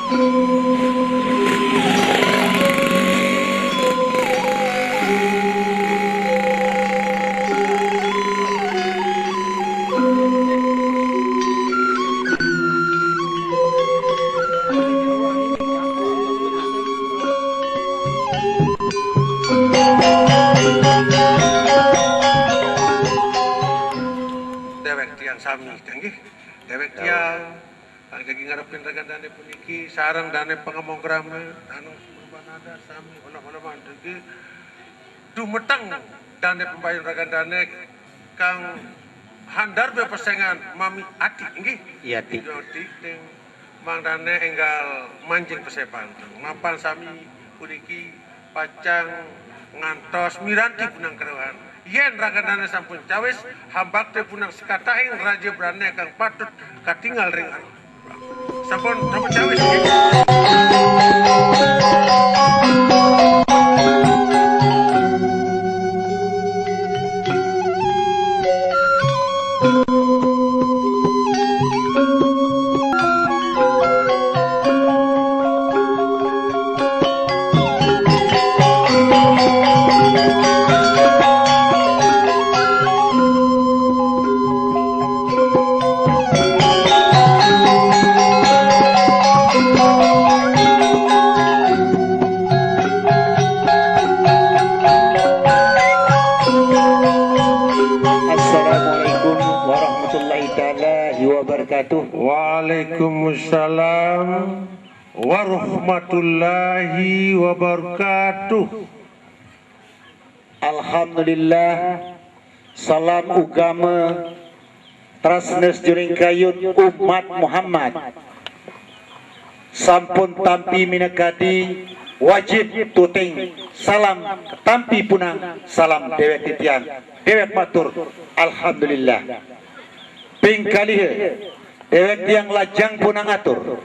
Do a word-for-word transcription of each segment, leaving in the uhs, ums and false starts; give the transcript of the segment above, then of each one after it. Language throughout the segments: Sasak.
Dewek tiang sami, kanggih. Dewek tiang, kang jagi ngarepin ragan dane puniki, sareng dane pangemong krame, anu purbanada sami olah-olah mandege, dumeteng dane pembayun ragan dane, kang handar bepesengan mami ati, nggih. Iya, Ti. Iya, Ti, ting. Mangdane enggal manjing pesepan. Mapan sami puniki pacang ngantos miranti punang kerohan. Yen ragan dane sampun cawis, hambakte punang sekatahing raja brane kang patut katingal ring sampun, sampun cawis, nggih. Assalamualaikum warahmatullahi taala wabarakatuh. Waalaikumsalam warahmatullahi wabarakatuh. Alhamdulillah, salam ugama, trasnes juring kayun umat Muhammad. Sampun tampi minakadi wajib tuting salam tampi punang salam dewek titiang. Dewek matur, alhamdulillah. Ping kalih, dewek tiang lajeng punang atur.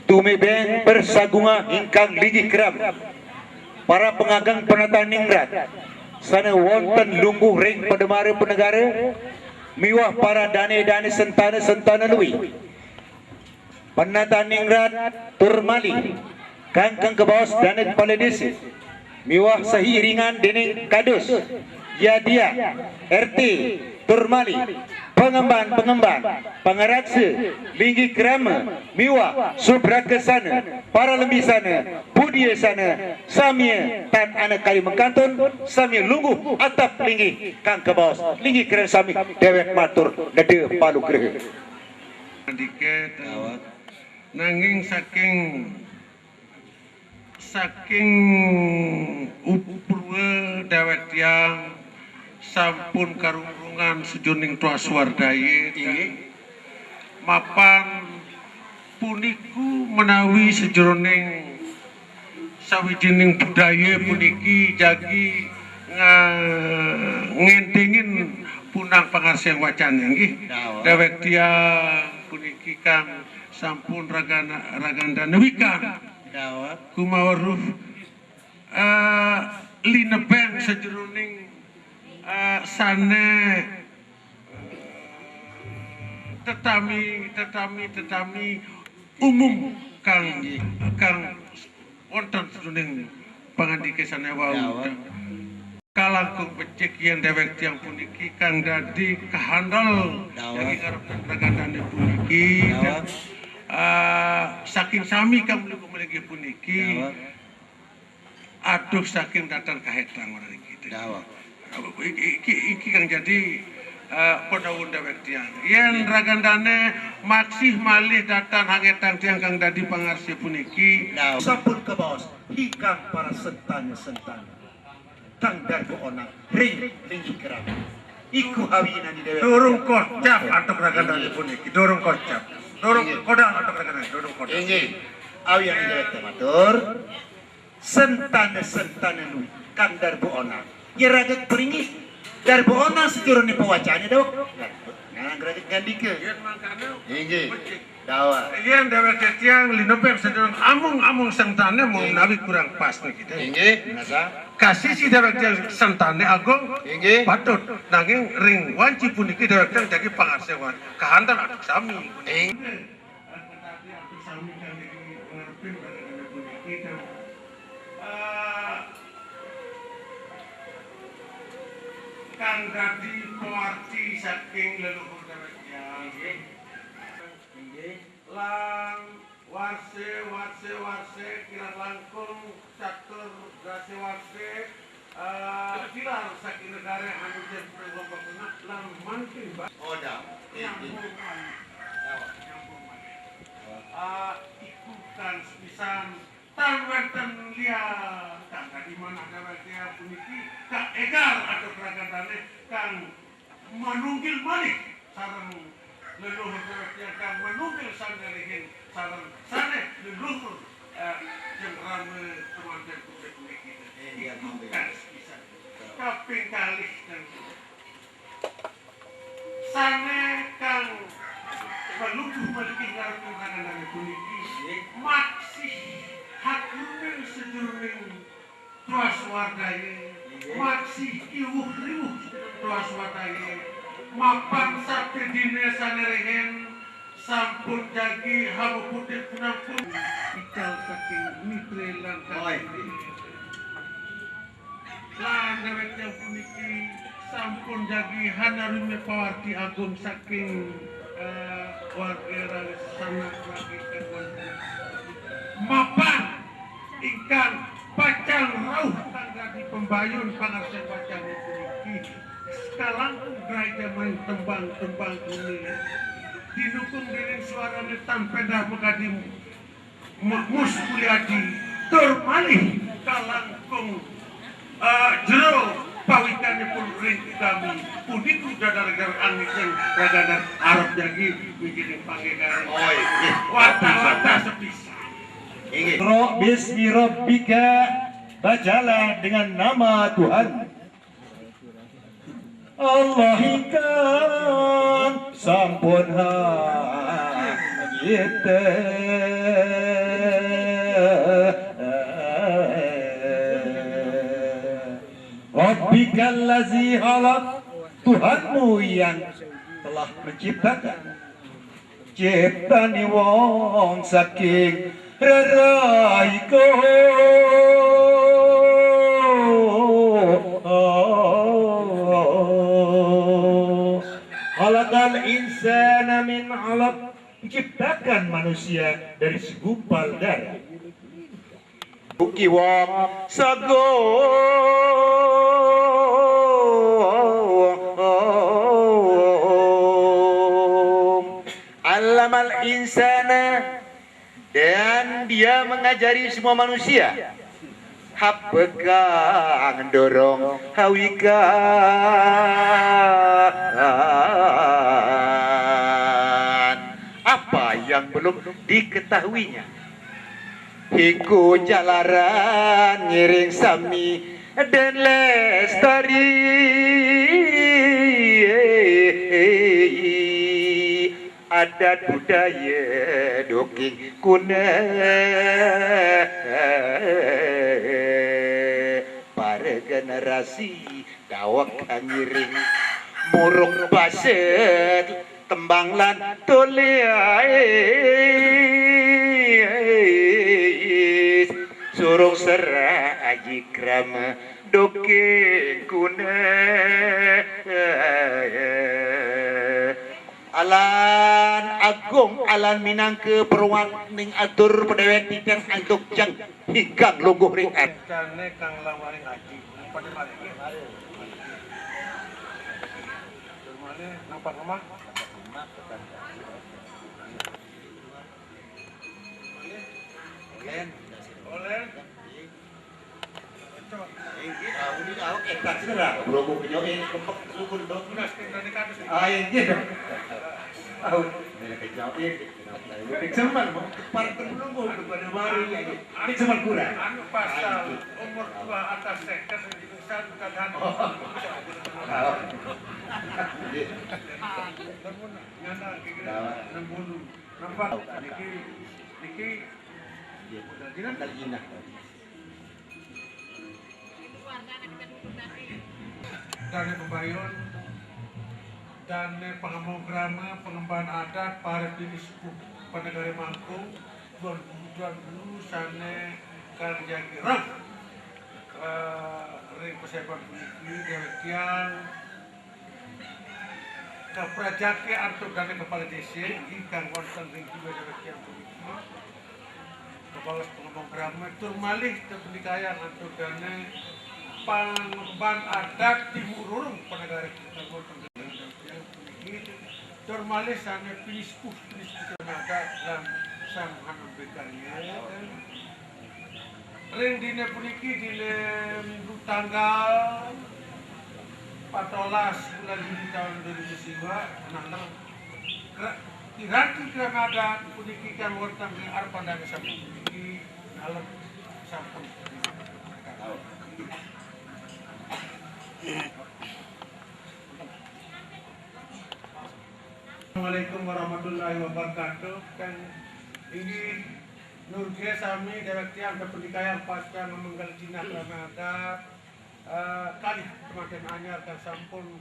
Tumibeng persagungan ingkang linggih keram. Para pangageng penata ningrat sane wonten lungguh ring Pademare Penegare miwah para dane-dane sentane-sentane lui. Penata ningrat tur malih kang, kang kabaos dane kepala desa miwah sairingan dening kadus, yadia, R T, tur malih pangemban-pangemban, pangaraksa, linggih krama, miwah subrakasana, paralembisana, budiyasana, samia tan ana kari mangkantun, samia lungguh atap linggih kang kabaos linggih krama sami, dewek matur neda panugraha. Dikit, nanging saking, saking upruwe dewek tiang sampun karungrungan sajeroning tuah swardaye, inggih, mapan puniku menawi sajeroning sawijining budaya puniki jagi nga-, ngentengin punang pangarsiang wacane, nggih. Dawet. Dewek tiang puniki kang sampun ragana-, ragandana wikan. Dawet. Kumaweruh, eh, linebeng sajeroning, eh, sane tetami, tetami, tetami umum kang, kang wonten sajeroning pangandike sane wau. Dawet. Kalangkung becik yen dewek tiang puniki kang dadi kahandel. Dawet. Daging arep ragandane puniki. Dawet. Dan, ah, saking sami kang melinggih puniki. Dawet. Aduh, saking datan kahetang ora niki. Dawet. Iki, iki, iki kang jadi, eh, penawun dewek tiang. Yen ragandane maksih malih datan hangetang tiang kang dadi pangarsi puniki. Dawet. Sampun kabaos, hikang para sentane-sentane kang darba onang ring linggih kerama. Iku awinane dewek. Durung kocap antuk ragandane puniki. Durung kocap. Durung kodang antuk ragandane. Durung kodang. Inggih. Awinane dewek tematur. Sentane-sentane lui kang darba onang. Ya raga peringgih. Darba onang sajeroning pawacane dawek. Nang raga ngandika. Yen mangkane inggih. Becik. Dawet. Yen dewek tiang linebeng sedeng amung-amung sentane menawi kurang pas niki. Inggih, nasa. Kasisi dewek tiang sentane agung. Inggih. Patut. Nanging ring wanci puniki dewek tiang jagi pangarsewan. Kahanten atuk sami. Inggih. Pun puniki, eh, kang dadi pawarti saking leluhur dewek ya. Inggih. Inggih. Lan warse, warse, warse, kirang langkung catur dase warse, eh, tilar saking negare anu jen prelombakan lan mangkin ba-, oh, dah. Inggih. Nyambung malih. Nyambung malih. Eh, iku kang sepisan tan wenten liya, kang dadi manah dewek puniki, kang egar atur pragadane, kang manunggil malih sareng leluhur dewek tiyang kang manunggil sane rihin sareng sane leluhur, eh, jeng rame kemanten puniki. Eh, iya, iku mangke. Kang sepisan. Betul. Kaping kalih kang sane kang maluduh malih ngarep nang kandhane puniki. Nggih. Maksih hakuning sejeroning Twaswadaye, inggih. Maksih iwuh-riwuh twaswadaye, mapan sapedine sane rehen sampun jagi hamupute punampun. Ical saking mitre lan, oh, inggih. Lan dewek puniki sampun jagi hanarume pawarti agung saking, eh, warga rawis sanak lagi. Mapan ingkang pacang rauh kang dadi pembayun pangarsen wacane puniki. Kalangkung graja main tembang-tembang gune. Dinukung dening suarane tan pedah makadi Mu-, Mus Mulyadi tur malih kalangkung, eh, jero pawikanipun ring kami. Punika dadar-dadar angin raganan arep jagi wijining panggegaran. Oh, inggih. Wantah-wantah sepisan. Inggih. Iqra bismi rabbika, bacalah dengan nama Tuhan. Allah ingkang sampun ha-, nyipta. Rabbikal ladzi khalaq, Tuhanmu yang telah menciptakan. Ciptane wong saking reraiku. Khalaqal insana min 'alaq, menciptakan manusia dari segumpal darah. Ugi wong sagung. Allamal insana, dan dia mengajari semua manusia. Hapa kang durung kawikan. Apa yang belum diketahuinya? Iku jalaran ngiring sami den lestari adat budaya duking kuna para generasi daweg ngiring muruk baset tembang lan tulis surung serah aji krama duking kuna. Alan agung, alan minangka perwaning atur pedewek titiang antuk jeng hingkang lungguh ring at. Jane kang lawaning aji. Pada mari. Dur malih nang Pak Rumah. Olen. Olen. Inggih, tahu ni, tahu, eh, tak segera. Belum punya, eh, kempek, sukun, dok. Ah, inggih, dok. Tahu. Ini kecapi. Ini semen, mau kepar, belum, belum pada baru, ya, ini. Ini semen kurang. Anu, pasal umur tua atas seket, satu kadang. Oh. Tahu. Inggih. Nyana, kira-kira, enam puluh. Nampak? Niki, niki, inggih. Udah, jinak? Udah, jinak. Dane Bebayun, dane Pangambang Krama, Pangemban Adat, Parit Dini Sepuh Panegare Mangku, Tuan Guru Tuan Guru sané kang jagi rauh, eh, ring paseban puniki, déwék tiang kaprajati antuk dané kepala désa, inggih kang wonten ring jiwa déwék tiang puniki. Kabaos pangembang krama, tur malih kapundikayang antuk dané pangemban adat timururung panegara kita wonten ring déwék tiang puniki. Tur malih sané pinisepuh, pinisepuh adat lan sang hanambekan ya. Ring dina puniki, dina Minggu tanggal patolas bulan Juli taun dua ribu dua puluh dua, nah, nah, kra-, piranti krama adat puniki kang wonten ring arepan dana sami puniki nalem sampun. Assalamualaikum warahmatullahi wabarakatuh. Kang inggih nurge sami déwék tiang kapundikayang pasca ngamenggal jinah krama adat, eh, kalih kemanten anyar kang sampun,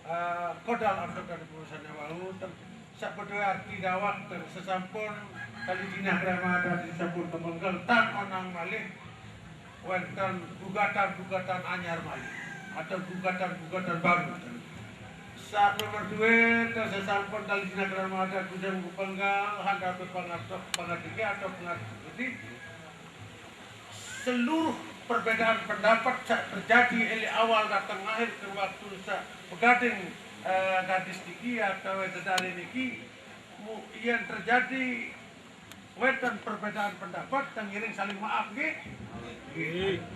eh, kodal antuk dané purusané wau, ten sabedoe arti daweg, ten sasampun kalih jinah krama adat sampun kamenggal tan onang malih wénten gugatan-gugatan anyar malih atau gugatan-gugatan baru. Sak nomor dua, ten sasampun kalih jinah krama adat bujang kapenggal, handap pangatok, pangadike atau pangadike. Seluruh perbedaan pendapat sak terjadi eli awal dateng akhir ke waktu sak pegading, eh, gadis niki atau dedari niki, mu-, yen terjadi wénten perbedaan pendapat, ten ngiring saling maaf, nggih.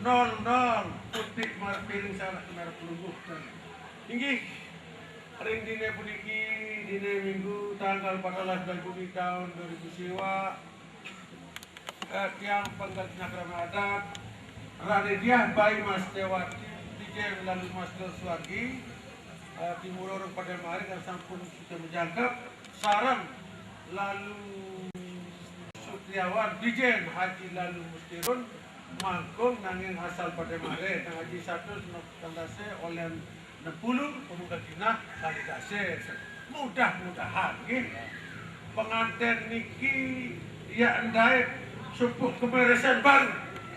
Nol nol, putik marep piring, salah marep pelungguh. Inggih, ring dina puniki, dina Minggu, tanggal empat belas bulan Juli taun dua ribu siwa, eh, tiang penggal jinah krama adat, Rane Diah Bai Mastewati, Dijen Lalu Master Suwargi, eh, timururung Padang Mare, kang sampun sida majangkep, sareng Lalu Sutriawan, Dijen Haji Lalu Mustirun, mangkung nanging asal Padang Mare, nang Haji satus, nang Tandase, olen enam puluh, pemungkal jinah kali dasa. Mudah-mudahan, nggih, penganten niki ya endait subuh kemeresan baru.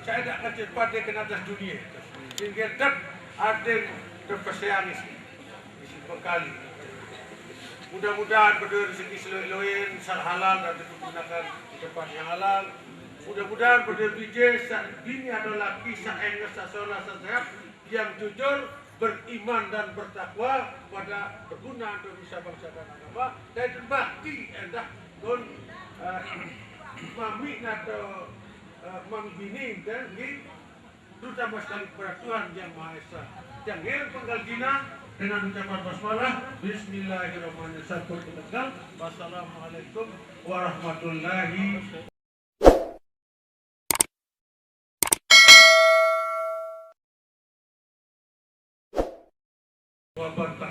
Saya dak kecil pada kena atas dunia. Inggih, dek ading dek peseang isi. Isi bekali. Mudah-mudahan pada rezeki seluruh loin, sal halal dan digunakan di tempat yang halal. Mudah-mudahan pada bije, sa-, bini atau laki, sa enges, sa solah, sa sehat, yang jujur, beriman dan bertakwa, pada berguna untuk nusa bangsa dan agama, dan bakti endah pun, eh, mami atau, eh, mami bini, dan nggih, terutama sekali kepada Tuhan Yang Maha Esa. Yang ngiring penggal jinah dengan ucapan basmalah, Bismillahirrahmanirrahim, sampun penggal. Wassalamualaikum warahmatullahi wabarakatuh.